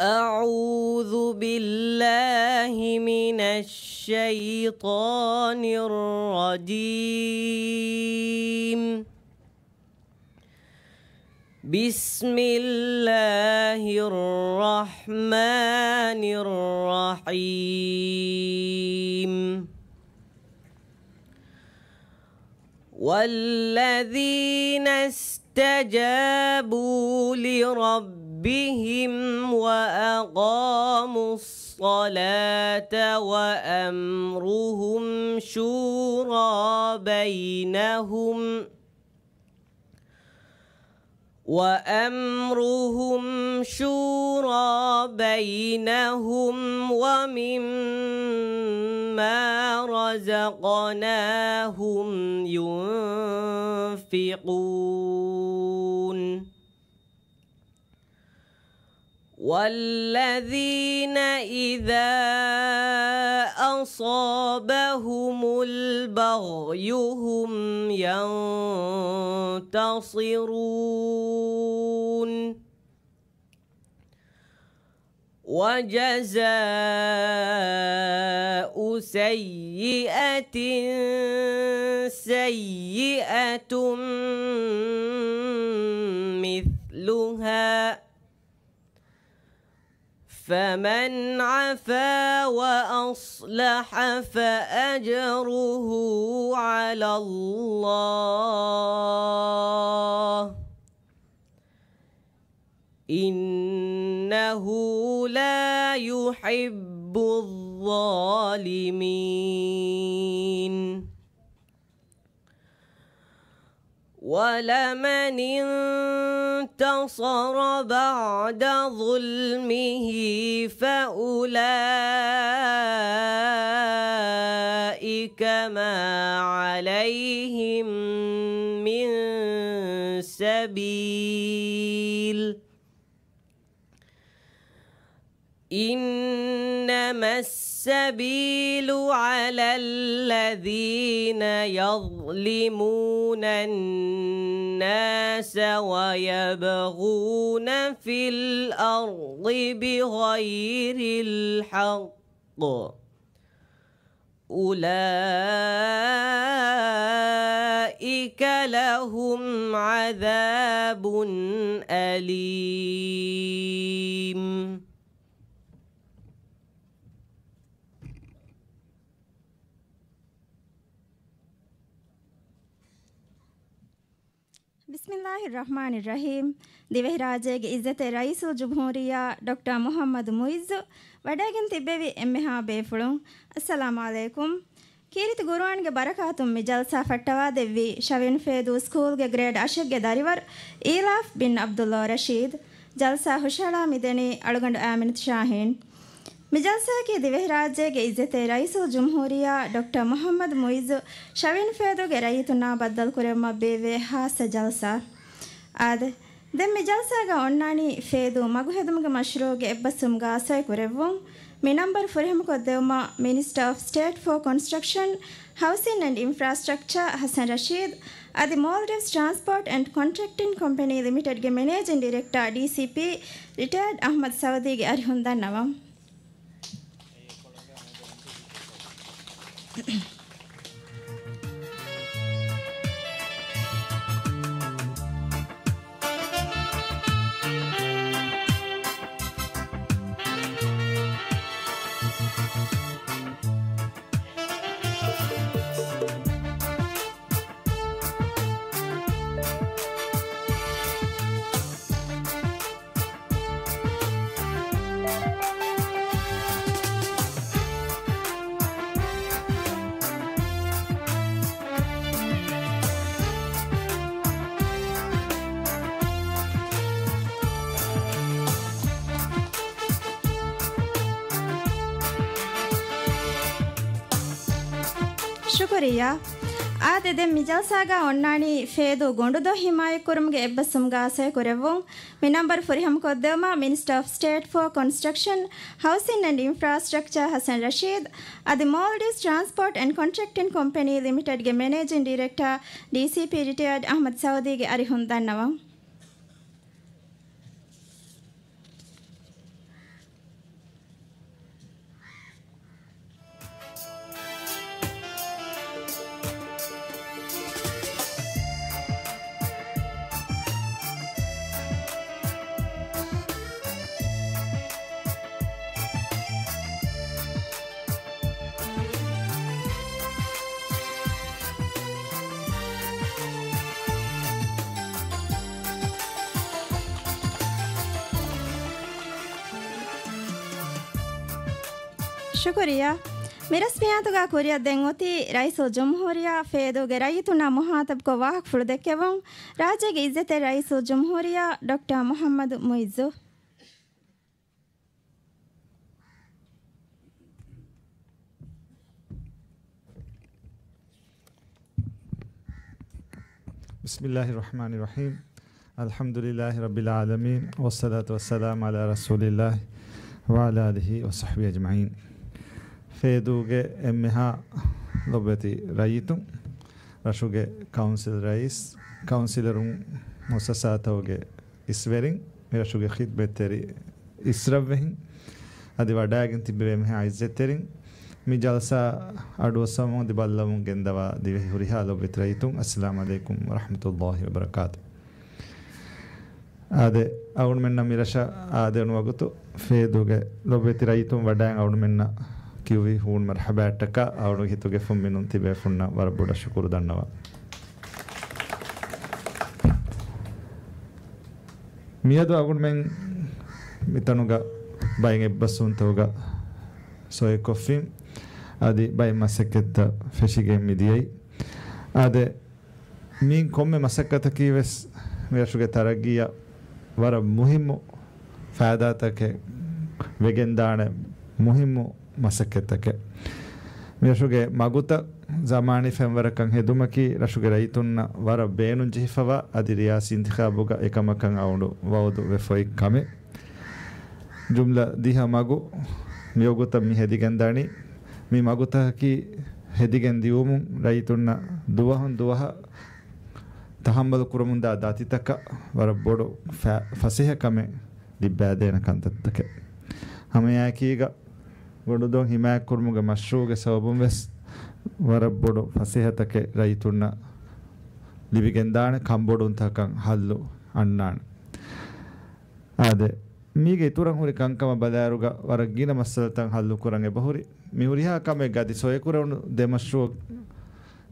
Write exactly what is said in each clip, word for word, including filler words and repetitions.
أعوذ بالله من الشيطان الرجيم. بسم الله الرحمن الرحيم. والذين استجابوا لربهم وأقاموا الصلاة وأمرهم شورى بينهم وأمرهم شورى بينهم ومما رزقناهم ينفقون. والذين إذا أصابهم البغي هم ينتصرون. وجزاء سيئة سيئة مثلها، فمن عفا وأصلح فأجره على الله، إنه لا يحب الظالمين. ولمن انتصر بعد ظلمه فأولئك ما عليهم من سبيل، إنما السبيل على الذين يظلمون الناس ويبغون في الأرض بغير الحق، أولئك لهم عذاب أليم. ބިސްމިއްލާހި ރަޙްމާނި ރަޙީމް. ދިވެހިރާއްޖޭގެ އިއްޒަތްތެރި ރައީސުލް ޖުމްހޫރިއްޔާ ޑޮކްޓަރ މުޙައްމަދު މުޢިއްޒު ވަޑައިގެން ތިއްބެވި އެންމެހާ ބޭފުޅުން، އައްސަލާމް ޢަލައިކުމް. ކީރިތި ޤުރުއާންގެ ބަރަކާތުން މި ޖަލްސާ ފައްޓަވާދެއްވީ ޝަވިން ފޭދޫ ސްކޫލްގެ ގްރޭޑް އަށެއްގެ ދަރިވަރު އީލާފް ބިން ޢަބްދުﷲ ރަޝީދު. ޖަލްސާ ހުށަހަޅާ މިދެނީ އަޅުގަނޑު އާމިނަތު ޝާހީން. މި ޖަލްސާއަކީ ދިވެހިރާއްޖޭގެ އިއްޒަތްތެރި ރައީސުލް ޖުމްހޫރިއްޔާ ޑޮކްޓަރ މުޙައްމަދު މުޢިއްޒު ޝަވިން ފޭދޫގެ ރައްޔިތުންނާ ބައްދަލުކުރެއްވުމަށް ބޭއްވޭ ޚާއްޞަ ޖަލްސާ. އާދެ، ދެން މި ޖަލްސާގަ އޮންނާނީ ފޭދޫ މަގުހެދުމުގެ މަޝްރޫޢުގެ އެއްބަސްވުމުގަ ސޮއި ކުރެއްވުން. މި ނަންބަރު ފުރިހަމަކޮށްދެއްވުމަށް މިނިސްޓަރ އޮފް ސްޓޭޓް ފޯ ކޮންސްޓްރަކްޝަން، ހައުސިން އެންޑް އިންފްރާސްޓްރަކްޗާ ޙަސަން ރަޝީދު، އަދި މޯލްޑިވްސް ޓްރާންސްޕޯޓް އެންޑް ކޮންޓްރެކްޓިން ކޮމްޕެނީ ލިމިޓެޑްގެ މެނޭޖިން ޑިރެކްޓާ، ޑީސީޕީ، ރިޓަޔާޑް އަޙްމަދު ސައުދީގެ އަރިހުން ދަންނަވަން. ޝުކުރިއްޔާ. އާދެ، ދެން މި ޖަލްސާގަ އޮންނާނީ ފޭދޫ ގޮނޑުދޮށް ހިމާޔަތްކުރުމުގެ އެއްބަސްވުމުގަ ސޮއިކުރެއްވުން. މި ނަންބަރު ފުރިހަމަކޮށްދެވުމަށް މިނިސްޓަރ އޮފް ސްޓޭޓް ފޯ ކޮންސްޓްރަކްޝަން، ހައުސިން އެންޑް އިންފްރާސްޓްރަކްޗާ ހަސަން ރަޝީދު، އަދި މޯލްޑިވްސް ޓްރާންސްޕޯޓް އެންޑް ކޮންޓްރެކްޓިން ކޮމްޕެނީ ލިމިޓެޑްގެ މެނޭޖިން ޑިރެކްޓަރ، ޑީސީޕީ ރިޓަޔާޑް އަޙްމަދު ސައުދީގެ އަރިހުން ދަންނަވަން. ޝުކުރިއްޔާ. މި ރަސްމިއްޔާތުގަ ކުރިއަށް ދެން އޮތީ ރައީސުލްޖުމްހޫރިއްޔާ ފޭދޫގެ ރައްޔިތުންނާ މުހާތަބްކޮށް ވާހަކަފުޅު ދެއްކެވުން. ރާއްޖޭގެ އިއްޒަތްތެރި ރައީސުލްޖުމްހޫރިއްޔާ ޑޮކްޓަރ މުޙައްމަދު މުޢިއްޒު. بسم الله الرحمن الرحيم. الحمد لله رب العالمين، والصلاة والسلام على رسول الله وعلى آله وصحبه أجمعين. ފޭދޫގެ އެންމެހާ ލޮބުވެތި ރައްޔިތުން، ރަށުގެ ކައުންސިލް ރައީސް، ކައުންސިލަރުން، މުއައްސަސާތަކުގެ އިސްވެރިން، މި ރަށުގެ ޚިދްމަތްތެރި އިސްރަށްވެހިން، އަދި ވަޑައިގެން ތިއްބެވި އެންމެހާ އިއްޒަތްތެރިން، މި ޖަލްސާ އަޑުއައްސަވަމުން އަދި ބައްލަވަމުން ގެންދަވާ ދިވެހި ހުރިހާ ލޮބުވެތި ރައްޔިތުން، އައްސަލާމު ޢަލައިކުމް ވަރަޙްމަތުﷲި ވަބަރަކާތު. އާދެ، އަޅުގަނޑުމެންނަށް މި ރަށަށް އާދެވުނު ވަގުތު ފޭދޫގެ ލޮބުވެތި ރައްޔިތުން ވަޑައިގެން އަޅުގަނޑުމެންނަށް ކިޔުވި ހޫނު މަރްޙަބާއަށްޓަކާ އަޅުގަނޑުގެ ހިތުގެ ފުންމިނުން ތިބޭފުންނަށް ވަރަށް ބޮޑަށް ޝުކުރު ދަންނަވަން. މިއަދު އަޅުގަނޑުމެން މިތަނުގަ ބައެއް އެއްބަސްވުންތަކުގަ ސޮއިކޮށްފިން، އަދި ބައެއް މަސައްކަތްތައް ފެށިގެން މިދިޔައީ. އާދެ، މިއިން ކޮންމެ މަސައްކަތަކީ ވެސް މި ރަށުގެ ތަރައްގީއަށް ވަރަށް މުހިއްމު ފައިދާތަކެއް ވެގެންދާނެ މުހިއްމު މަސައްކަތްތަކެއް. މި ރަށުގެ މަގުތައް ޒަމާނީ ފެންވަރަކަށް ހެދުމަކީ ރަށުގެ ރައްޔިތުންނަށް ވަރަށް ބޭނުން ޖެހިފަވާ އަދި ރިޔާސީ އިންތިޚާބުގަ އެކަމަކަށް އަޅުގަނޑު ވައުދު ވެފައި ކަމެއް. ޖުމްލަ ދިހަ މަގު މިވަގުތަށް މި ހެދިގެން ދަނީ. މި މަގުތަކަކީ ހެދިގެން ދިއުމުން ރައްޔިތުންނަށް ދުވަހުން ދުވަހަށް ތަހައްމަލު ކުރަމުންދާ ދަތިތަކަށް ވަރަށް ބޮޑު ފަ-، ފަސޭހަކަމެއް ލިއްބައިދޭނެ ކަންތައްތަކެއް. ހަމައެއާއެކީގަ ގޮނޑުދޮށް ހިމާޔަތްކުރުމުގެ މަޝްރޫޢުގެ ސަބަބުން ވެސް ވަރަށް ބޮޑު ފަސޭހަތަކެއް ރައްޔިތުންނަށް ލިބިގެންދާނެ، ކަންބޮޑުވުންތަކަކަށް ހައްލު އަންނާނެ. އާދެ، މީގެ އިތުރަށް ހުރި ކަންކަމަށް ބަލާއިރުގަ ވަރަށް ގިނަ މައްސަލަތައް ހައްލުކުރަން އެބަހުރި. މި ހުރިހާ ކަމެއްގަ އަދި ސޮއިކުރެވުނު ދެ މަޝްރޫޢު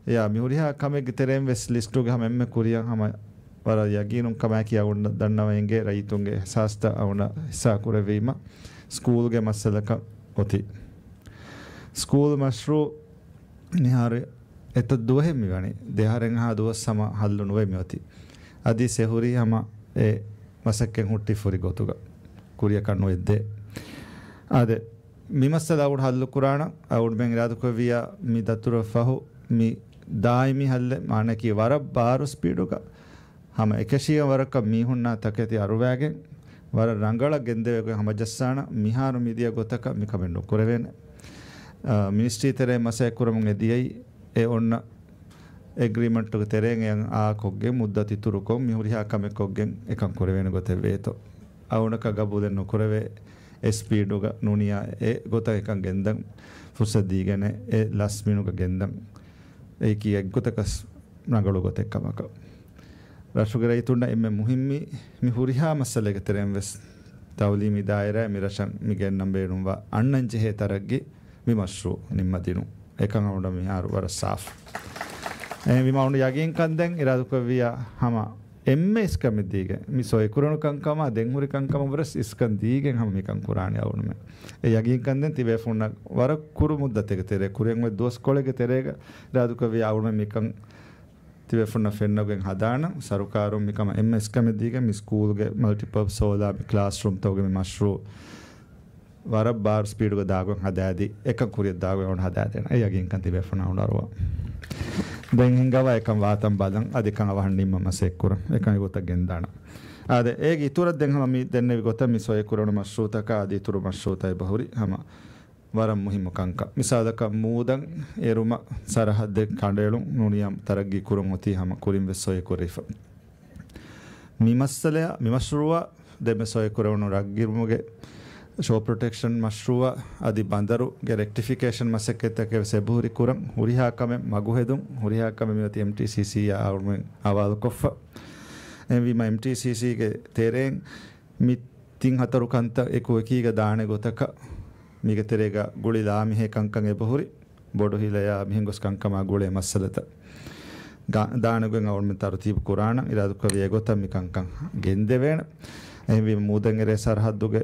އެއާ، މި ހުރިހާ ކަމެއްގެ ތެރެއިން ވެސް ލިސްޓުގެ ހަމަ އެންމެ ކުރިއަށް ހަމަ ވަރަށް ޔަގީނުން ކަމާއެކީ އަޅުގަނޑަށް ދަންނަވަން އެނގޭ ރައްޔިތުންގެ އިޙްސާސްތައް އަޅުގަނޑަށް ހިއްސާ ކުރެއްވީމަ، ސްކޫލްގެ މައްސަލަކަށް އޮތީ. ސްކޫލް މަޝްރޫޢު މިހާރު އެތައް ދުވަހެއް މިވަނީ، ދެއަހަރެއްހާ ދުވަސް ހަމަ ހައްލު ނުވެ މިއޮތީ. އަދި ސެހުރީ ހަމަ އެ މަސައްކަތް ހުއްޓިފަ ހުރި ގޮތުގަ ކުރިއަކަށް ނުއެއްދޭ. އާދެ، މި މައްސަލަ އަޅުގަނޑު ހައްލުކުރާނަން، އަޅުގަނޑުމެން އިރާދަކުރެއްވިއްޔާ މި ދަތުރަށް ފަހު މި ދާއިމީ ހައްލެއް، މާނައަކީ ވަރަށް ބާރު ސްޕީޑުގަ ހަމަ އެކަށީގެން ވަރަކަށް މީހުންނާ ތަކެތި އަރުވާގެން ވަރަށް ރަނގަޅަށް ގެންދެވޭ ގޮތް ހަމަޖައްސާނަން. މިހާރު މިދިޔަ ގޮތަކަށް މިކަމެއް ނުކުރެވޭނެ. އާ، މިނިސްޓްރީ ތެރޭ މަސައްކަތް ކުރަމުން އެ ދިޔައީ އެ އޮންނަ އެގްރީމަންޓުގެ ތެރެއިން އެއަށް އާކޮށްގެން މުއްދަތު އިތުރުކޮށް މި ހުރިހާ ކަމެއް ކޮށްގެން އެކަން ކުރެވޭނެ ގޮތެއް ވޭތޯ. އަޅުގަނޑަކަށް ގަބޫލެއް ނުކުރެވޭ އެ ސްޕީޑުގަ ނޫނިޔާ އެ ގޮތަށް އެކަން ގެންދަން ފުރުސަތު ދީގެނެއް އެ ލަސް މިނުޓުގަ ގެންދަން. އެއީކީ އެއްގޮތަކަސް ރަނގަޅު ގޮތެއް ކަމަކަށް. ރަށުގެ ރައްޔިތުންނަށް އެންމެ މުހިއްމީ މި ހުރިހާ މައްސަލައެއްގެ ތެރެއިން ވެސް ތައުލީމީ ދާއިރާއިން މި ރަށަށް މި ގެންނަން ބޭނުންވާ އަންނަން ޖެހޭ ތަރައްގީ މި މަޝްރޫޢު ނިންމަދިނުން. އެކަން އަޅުގަނޑަށް މިހާރު ވަރަށް ސާފު. އެހެންވީމަ އަޅުގަނޑު ޔަގީންކަން ދެން އިރާދަކުރެއްވިއްޔާ ހަމަ އެންމެ އިސްކަމެއް ދީގެން މި ސޮއިކުރެވުނު ކަންކަމާ ދެން ހުރި ކަންކަމަށް ވުރެސް އިސްކަން ދީގެން ހަމަ މިކަން ކުރާނީ އަޅުގަނޑުމެން. އެ ޔަގީންކަން ދެން ތިބޭފުންނަށް ވަރަށް ކުރު މުއްދަތެއްގެ ތެރޭ، ކުރިއަށް އޮތް ދުވަސްކޮޅެއްގެ ތެރޭގަ އިރާދަކުރެއްވިއްޔާ އަޅުގަނޑުމެން މިކަން ތިބޭފުންނަށް ފެންނަގެން ހަދާނަން. ސަރުކާރުން މިކަމަށް އެންމެ އިސްކަމެއް ދީގެން މި ސްކޫލްގެ މަލްޓިޕަރޕަސް ހޯލާ މި ކްލާސްރޫމްތަކުގެ މި މަޝްރޫޢު ވަރަށް ބާރު ސްޕީޑުގަ ދާގޮތް ހަދާދީ، އެކަން ކުރިއަށް ދާގޮތް އަޅުގަނޑު ހަދާދޭނަން. އެ ޔަގީންކަން ތިބޭފުންނަށް އަޅުގަނޑު އަރުވަން. ދެން ހިނގަވާ އެކަން ވާތަން ބަލަން އަދި ކަން އަވަހަށް ނިންމަން މަސައްކަތް ކުރަން. އެކަން އެގޮތަށް ގެންދާނަން. އާދެ، އޭގެ އިތުރަށް ދެން ހަމަ މި ދެންނެވި ގޮތަށް މި ސޮއެ ކުރެވުނު މަޝްރޫއުތަކާ އަދި އިތުރު މަޝްރޫއުތައް އެބަހުރި ހަމަ ވަރަށް މުހިއްމު ކަންކަން. މިސާލަކަށް މޫދަން އެރުމަށް ސަރަހައްދެއް ކަނޑައެޅުން ނޫނީ ތަރައްގީ ކުރަން އޮތީ ހަމަ ކުރިން ވެސް ސޮއެ ކުރެވިފަ. މި މައްސަލަޔާ، މި މަޝްރޫއާ ދެންމެ ސޮއެ ކުރެވުނު ރަށްގިރުމުގެ ޝޯ ޕްރޮޓެކްޝަން މަޝްރޫއާ އަދި ބަނދަރުގެ ރެކްޓިފިކޭޝަން މަސައްކަތްތަކެއް ވެސް އެބަހުރި ކުރަން. ހުރިހާ ކަމެއް މަގުހެދުން، ހުރިހާ ކަމެއް މިއޮތީ އެމްޓީސީސީއާ އަޅުމެން ހަވާލުކޮށްފަ. އެހެންވީމަ އެމްޓީސީސީގެ ތެރެއިން މި ތިން ހަތަރު ކަންތައް އެކު އެކީގަ ދާނެ ގޮތަކަށް މީގެ ތެރޭގަ ގުޅި ލާމެހޭ ކަންކަން އެބަހުރި. ބޮޑު ހިލަޔާ މިހެން ގޮސް ކަންކަމާ ގުޅޭ މައްސަލަތައް ގާ-، ދާނެގޮތް އަޅުމެން ތަރުތީބު ކުރާނަން. އިރާދަކުރެއްވި އެގޮތަށް މި ކަންކަން ގެންދެވޭނެ. އެހެންވީމަ މޫދަން އެރޭ ސަރަހައްދުގެ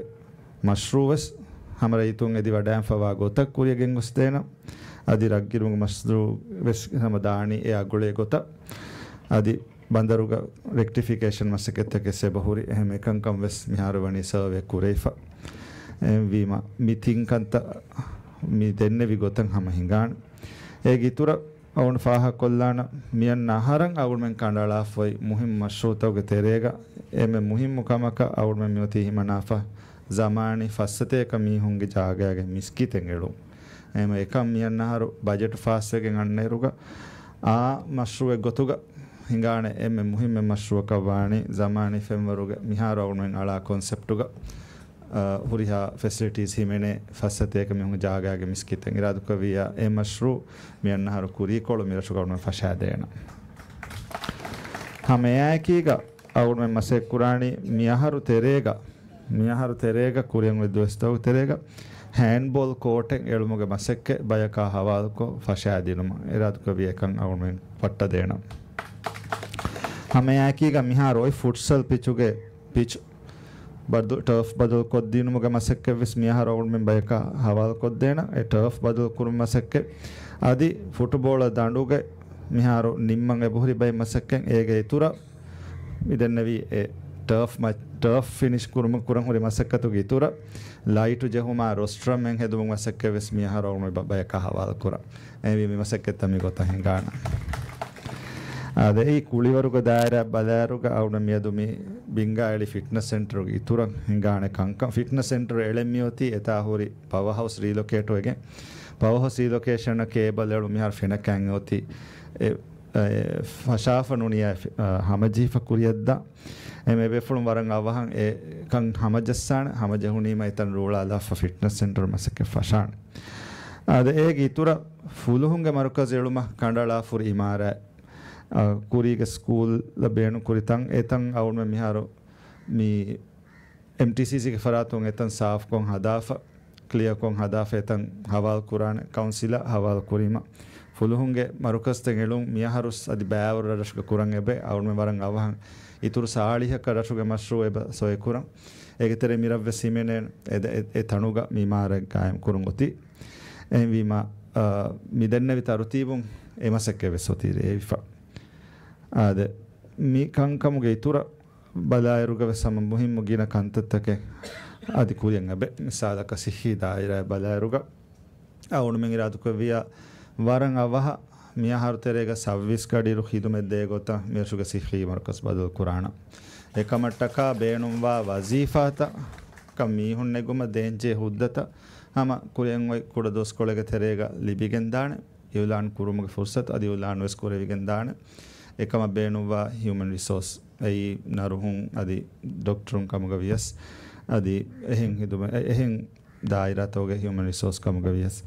މަޝްރޫއު ވެސް ހަމަ ރައްޔިތުން އެދި ވަޑައިގެންފަވާ ގޮތަށް ކުރިޔަށް ގެންގޮސްދޭނަން. އަދި ރަށްގިރުމުގެ މަޝްރޫއު ވެސް ހަމަ ދާނީ އެއާ ގުޅޭ ގޮތަށް. އަދި ބަނދަރުގަ ރެކްޓިފިކޭޝަން މަސައްކަތްތަކެއް އެބަހުރި. އެހެން އެކަންކަން ވެސް މިހާރު ވަނީ ސަރވޭ ކުރެވިފަ. އެހެންވީމަ މި ތިން ކަންތައް މި ދެންނެވި ގޮތަށް ހަމަ ހިނގާނެ. އޭގެ އިތުރަށް އަޅުގަނޑު ފާހަގަކޮށްލާނަން، މިއަންނަ އަހަރަށް އަޅުގަނޑުމެން ކަނޑައަޅާފައި މުހިންމު މަޝްރޫއުތަކުގެ ތެރޭގަ އެންމެ މުހިންމު ކަމަކަށް އަޅުގަނޑުމެން މިއޮތީ ހިމަނާފަ ޒަމާނީ ފައްސަތޭކަ މީހުންގެ ޖާގައިގެ މިސްކިތެއް އެޅުން. އެހެންވީމަ އެކަން މިއަންނަ އަހަރު ބަޖެޓު ފާސްވެގެން އަންނައިރުގަ އާ މަޝްރޫއެއް ގޮތުގަ ހިނގާނެ އެންމެ މުހިންމު މަޝްރޫއަކަށް ވާނީ ޒަމާނީ ފެންވަރުގެ މިހާރު އަޅުގަނޑުމެން އަޅާ ކޮންސެޕްޓުގަ، އަ، ހުރިހާ ފެސިލިޓީސް ހިމެނޭ ފައްސަތޭކަ މީހުން ޖާގައިގެ މިސްކިތެއް. އިރާދަކުރެއްވިއްޔާ އެ މަޝްރޫއު މިއަންނަ އަހަރު ކުރީކޮޅު މިރަށުގަ އަޅުގަނޑުމެން ފަށާދޭނަން. ހަމައެއާއެކީގަ އަޅުގަނޑުމެން މަސައްކަތް ކުރާނީ މިއަހަރު ތެރޭގަ، މިއަހަރު ތެރޭގަ ކުރިއަށް އޮތް ދުވަސްތަކުގެ ތެރޭގަ ހޭންޑްބޯލް ކޯޓެއް އެޅުމުގެ މަސައްކަތް ބަޔަކާ ހަވާލުކޮށް ފަށާދިނުމަށް. އިރާދަކުރެއްވިއްޔާ އެކަން އަޅުގަނޑުމެން ފައްޓަދޭނަން. ހަމައެއާއެކީގަ މިހާރު އޮތް ފުޓްސަލް ޕިޗުގެ ޕިޗު ބަދު-، ޓަރފް ބަދަލުކޮށްދިނުމުގެ މަސައްކަތްވެސް މިއަހަރު އަޅުގަނޑުމެން ބަޔަކާ ހަވާލުކޮށްދޭނަން. އެ ޓަރފް ބަދަލުކުރުމުގެ މަސައްކަތް އަދި ފުޓުބޯޅަ ދަނޑުގެ މިހާރު ނިންމަން އެބަހުރި ބައެއް މަސައްކަތް. އޭގެ އިތުރަށް މި ދެންނެވީ އެ ޓަރފް މަ-، ޓަރފް ފިނިޝް ކުރުމަށް ކުރަން ހުރި މަސައްކަތުގެ އިތުރަށް ލައިޓު ޖެހުމާ ރޮސްޓްރަމެއް ހެދުމުގެ މަސައްކަތްވެސް މިއަހަރު އަޅުގަނޑު ބަ-، ބަޔަކާ ހަވާލުކުރަން. އެހެންވީމަ މި މަސައްކަތްތައް މިގޮތަށް ހިނގާނަން. އާދެ، އެއީ ކުޅިވަރުގެ ދާއިރާ ބަލާއިރުގަ އަޅުގަނޑު މިއަދު މި ބިންގާ އެޅި ފިޓްނަސް ސެންޓަރުގެ އިތުރަށް ހިނގާނެ ކަންކަން. ފިޓްނަސް ސެންޓަރު އެޅެން މިއޮތީ އެތާ ހުރި ޕަވަރ ހައުސް ރީލޮކޭޓްވެގެން. ޕަވަރ ހައުސް ރީލޮކޭޝަނަށް ކޭބަލް އެޅުން މިހާރު ފެނަކައިން އޮތީ އެ، އެ، ފަށާފަ ނޫނިއްޔާ ފި-، އަ، ހަމަޖެހިފަ ކުރިޔަށްދާ. އެ މެ ބޭފުޅުން ވަރަށް އަވަހަށް އެކަން ހަމަޖައްސާނެ، ހަމަޖެހުނީމަ އެތަން ރޫޅާލާފަ ފިޓްނަސް ސެންޓަރު މަސައްކަތް ފަށާނެ. އާދެ، އޭގެ އިތުރަށް ފުލުހުންގެ މަރުކަޒު އެޅުމަށް ކަނޑައަޅާ ފުރި އިމާރާތް، އަ، ކުރީގެ ސްކޫލް ބޭނުން ކުރި ތަން، އެތަން އަޅުގަނޑުމެން މިހާރު މި އެމްޓީސީސީގެ ފަރާތުން އެތަން ސާފްކޮށް ހަދާފަ، ކްލިއަރކޮށް ހަދާފަ އެތަން ހަވާލު ކުރާނެ ކައުންސިލަށް ހަވާލު ކުރީމަ. ފުލުހުންގެ މަރުކަޒުތައް އެޅުން މިއަހަރުސް އަދި ބައިވަރު ރަށްރަށުގަ ކުރަން އެބަ އަޅުގަނޑުމެން ވަރަށް އަވަހަށް އިތުރު ސާޅީހަކަށް ރަށުގެ މަޝްރޫއު އެބަ ސޮއެ ކުރަން. އޭގެ ތެރޭ މިރަށްވެސް ހިމެނޭ އެ، އެ، އެ ތަނުގަ މި އިމާރާތް ގާއިމް ކުރަން އޮތީ. އެހެންވީމަ، އަ، މި ދެންނެވި ތަރުތީބުން އެ މަސައްކަތްވެސް އޮތީ ރޭވިފަ. އާދެ، މި ކަންކަމުގެ އިތުރަށް ބަލާއިރުގަ ވެސް ހަމަ މުހިއްމު ގިނަ ކަންތައްތަކެއް އަދި ކުރިއަށް އެބަ. މިސާލަކަށް ސިއްހީ ދާއިރާއަށް ބަލާއިރުގަ އަޅުގަނޑުމެން އިރާދަކުރެއްވިއްޔާ ވަރަށް އަވަހަށް މިއަހަރު ތެރޭގަ ސައުވީސް ގަޑިއިރު ޚިދުމަތް ދޭ ގޮތަށް މިރަށުގެ ސިއްހީ މަރުކަޒު ބަދަލު ކުރާނަން. އެކަމަށްޓަކާ ބޭނުންވާ ވަޒީފާތައް ކަން މީހުން ނެގުމަށް ދޭންޖެހޭ ހުއްދަތައް ހަމަ ކުރިއަށް އޮތް ކުޑަ ދުވަސްކޮޅެއްގެ ތެރޭގަ ލިބިގެންދާނެ. އިއުލާން ކުރުމުގެ ފުރުސަތު އަދި އިއުލާން ވެސް ކުރެވިގެންދާނެ. އެކަމަށް ބޭނުންވާ ހިއުމަން ރިސޯސް، އެއީ ނަރުހުން އަދި ޑޮކްޓަރުން ކަމުގަ ވިޔަސް، އަދި އެހެން ހިދުމަ-، އެ-، އެހެން ދާއިރާތަކުގެ ހިއުމަން ރިސޯސް ކަމުގަ ވިޔަސް،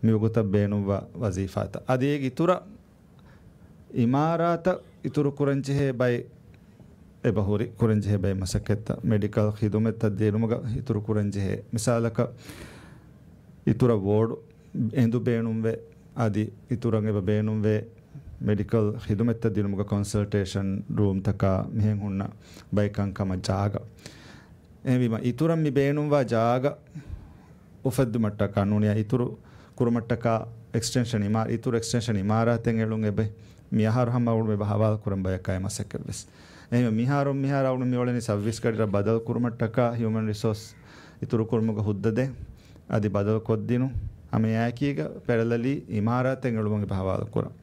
މިވަގުތަށް ބޭނުންވާ ވަޒީފާތައް. އަދި އޭގެ އިތުރަށް އިމާރާތަށް އިތުރު ކުރަންޖެހޭ ބައެއް އެބަހުރި، ކުރަންޖެހޭ ބައެއް މަސައްކަތްތައް، މެޑިކަލް ޚިދުމަތްތައް ދިނުމުގަ އިތުރު ކުރަންޖެހޭ. މިސާލަކަށް، އިތުރަށް ވޯޑު އެނދު ބޭނުންވޭ، އަދި އިތުރަށް އެބަ ބޭނުންވޭ މެޑިކަލް ޚިދުމަތްތައް ދިނުމުގަ ކޮންސަލްޓޭޝަން ރޫމްތަކާ މިހެން ހުންނަ ބައެއް ކަންކަމަށް ޖާގަ. އެހެންވީމަ، އިތުރަށް މި ބޭނުންވާ ޖާގަ އުފެއްދުމަށްޓަކާ ނޫނިއްޔާ އިތުރު ކުރުމަށްޓަކާ އެކްސްޓެންޝަން އިމާ-، އިތުރު އެކްސްޓެންޝަން އިމާރާތެއް އެޅުން އެބަ މިއަހަރު ހަމަ އަޅުގަނޑު އެބަ ހަވާލު ކުރަން ބަޔަކާ އެ މަސައްކަތްވެސް. އެހެންވެ، މިހާރު، މިހާރު އަޅުގަނޑު މި އުޅެނީ ސައުވީސް ގަޑިއިރަށް ބަދަލު ކުރުމަށްޓަކާ ހިއުމަން ރިސޯސް އިތުރު ކުރުމުގެ ހުއްދަ ދޭން އަދި ބަދަލު ކޮށްދިނުން. ހަމަ އެއާއެކީގަ ޕެރަލަލީ އިމާރާތެއް އެޅުމަށް އެބަ ހަވާލު ކުރަން.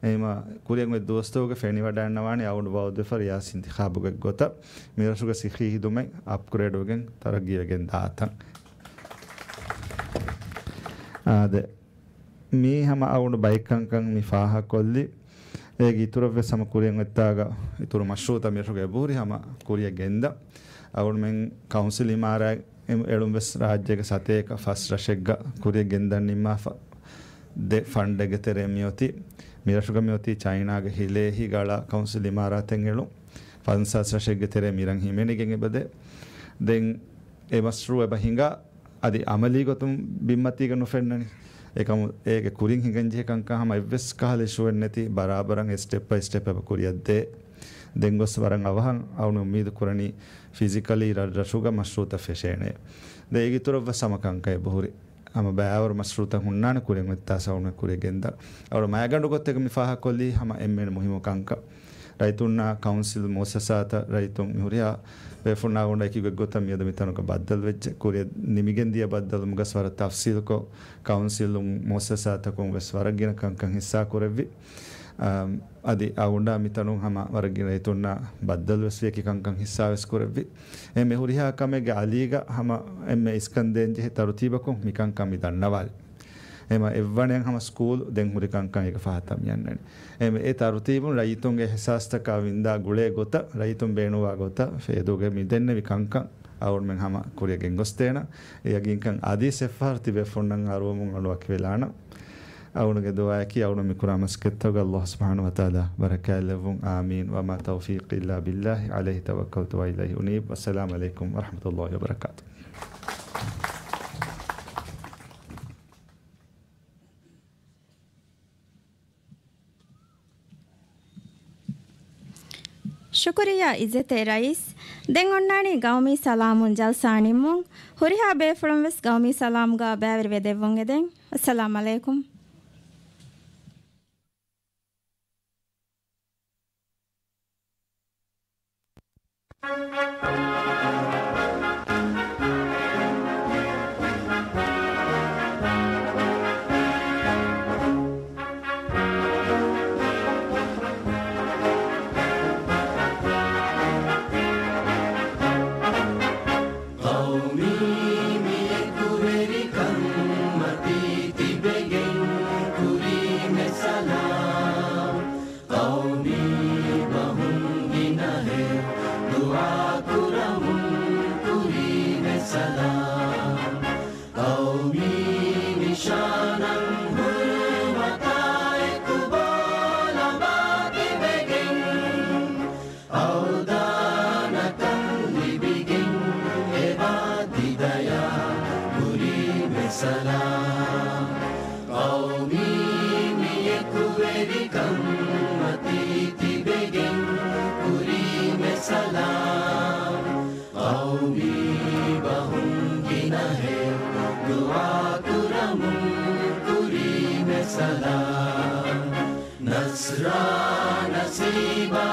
އެހެމަ ކުރިއަށް އޮތް ދުވަސްތަކުގެ ފެނިވަޑައިންނަވާނެ އަޅުގަނޑު ވައުދުވެފަ ރިޔާސީ އިންތިޚާބުގެ ގޮތަށް މިރަށުގެ ސިއްހީ ހިދުމަތް އަޕްގްރޭޑްވެގެން ތަރައްގީވެގެން ދާތަން. އާދެ، މީ ހަމަ އަޅުގަނޑު ބައެއް ކަންކަން މި ފާހަގަކޮށްލި. އޭގެ އިތުރަށްވެސް ހަމަ ކުރިއަށް އޮތްތާގަ އިތުރު މަޝްރޫއުތައް މިރަށުގަ އެބަހުރި ހަމަ ކުރިއަށް ގެންދަ. އަޅުގަނޑުމެން ކައުންސިލް އިމާރާތް އެ-، އެޅުން ވެސް ރާއްޖޭގެ ސަތޭކަ ފަސް ރަށެއްގަ ކުރިއަށް ގެންދަން ނިންމާފަ. ދެ ފަންޑެއްގެ ތެރޭ މިއޮތީ. މިރަށުގަ މިއޮތީ ޗައިނާގެ ހިލޭ ހިގަޅާ ކައުންސިލް އިމާރާތެއް އެޅުން. ފަންސާސް ރަށެއްގެ ތެރޭ މިރަށް ހިމެނިގެން އެބަދޭ. ދެން އެ މަޝްރޫއު އެބަ ހިނގާ އަދި އަމަލީ ގޮތުން ބިންމަތީގަ ނުފެންނަނީ. އެކަމު އޭގެ ކުރިން ހިނގަންޖެހޭ ކަންކަން ހަމަ އެއްވެސް ކަހަލަ އިޝޫއެއް ނެތި ބަރާބަރަށް އެ ސްޓެޕް ބައި ސްޓެޕް އެބަ ކުރިއަށްދޭ. ދެން ގޮސް ވަރަށް އަވަހަށް އަޅުގަނޑު އުއްމީދު ކުރަނީ ފިޒިކަލީ ރަށްރަށުގަ މަޝްރޫއުތައް ފެށޭނެ. ދެން އޭގެ އިތުރަށްވެސް ހަމަ ކަންކަން އެބަހުރި. ހަމަ ބައިވަރު މަޝްރޫއުތައް ހުންނާނެ ކުރިއަށް އޮތްތާ ސައުން ކުރިއަށް ގެންދާ. އަޅު މައިގަނޑު ގޮތެއްގަ މި ފާހަގަކޮށްލީ ހަމަ އެންމެ މުހިއްމު ކަންކަން. ރައްޔިތުންނާ ކައުންސިލް މުއައްސަސާތައް ރައްޔިތުން މި ހުރިހާ ބޭފުޅުންނާ ގުޅޭ އެކި ގޮތްގޮތަށް މިއަދު މިތަނުގަ ބައްދަލުވެއްޖެ. ކުރިއަށް ނިމިގެން ދިޔަ ބައްދަލުވުމުގަސް ވަރަށް ތަފްސީލުކޮށް، ކައުންސިލުން މުއައްސަސާތަކުން ވެސް ވަރަށް ގިނަ ކަންކަން ހިއްސާ ކުރެއްވި. އަމް، އަދި އަޅުގަނޑާ މިތަނުން ހަމަ ވަރަށް ގިނަ ރައްޔިތުންނާ ބައްދަލުވެސް ވި އެކި ކަންކަން ހިއްސާވެސް ކުރެއްވި. އެންމެ ހުރިހާ ކަމެއްގެ އަލީގަ ހަމަ އެންމެ އިސްކަން ދޭންޖެހޭ ތަރުތީބަކުން މިކަންކަން މި ދަންނަވާލި. އެމަ އެއްވަނައަށް ހަމަ ސްކޫލް ދެން ހުރި ކަންކަން އޭގެ ފަހަތަށް މިއަންނަނީ. އެމަ އެ ތަރުތީބުން ރައްޔިތުންގެ އިހްސާސްތަކާ ވިންދާ ގުޅޭ ގޮތަށް ރައްޔިތުން ބޭނުންވާ ގޮތަށް ފޭދޫގެ މި ދެންނެވި ކަންކަން އަޅުގަނޑުމެން ހަމަ ކުރިއަށް ގެންގޮސްދޭނަން. އެ ޔަގީންކަން އަދިސް އެއްފަހަރު ތިބޭފުޅުންނަށް އަރުވަމުން އަޅު ވަކިވެލާނަން. އަޅުގަނޑުގެ ދުޢާއަކީ އަޅުގަނޑު މި ކުރާ މަސައްކަތްތަކުގަ ﷲ ސުބްޙާނަހޫ ވަތަޢާލާ ބަރަކާތްލެއްވުން. އާމީން. وما توفيقي إلا بالله عليه توكلت وإليه أنيب. والسلام عليكم ورحمة الله وبركاته. ޝުކުރިއްޔާ އިއްޒަތްތެރި ރައީސް. ދެން އޮންނާނީ ގައުމީ ސަލާމުން ޖަލްސާ ނިންމުން. ހުރިހާ ބޭފުޅުން ވެސް ގައުމީ ސަލާމްގަ ބައިވެރިވެ ދެއްވުން އެދެން. އައްސަލާމް ޢަލައިކުމް. ޤައުމީ މިއެކުވެރިކަން މަތީ ތިބެގެން ކުރީމެ ސަލާމް. ޤައުމީ ބަހުން ގިނަހެއް ދުޢާ ކުރަމުން ކުރީމެ ސަލާމް. ޤައުމީ ނިޝާނަށް ހުރުމަތާ އެކު ބޯލަމާ ތިބެގެން އަވަދާންކަން ލިބިގެން އެބާ ތި ދަޔާ ކުރީމެ ސަލާމް. ޤައުމީ މިއެކުވެރިކަން މަތީ ތިބެގެން ކުރީމެ ސަލާމް. ޤައުމީ ބަހުން ގިނަހެއް ދުޢާ ކުރަމުން ކުރީމެ ސަލާމް. ނަޞްރާ ނަސީބާ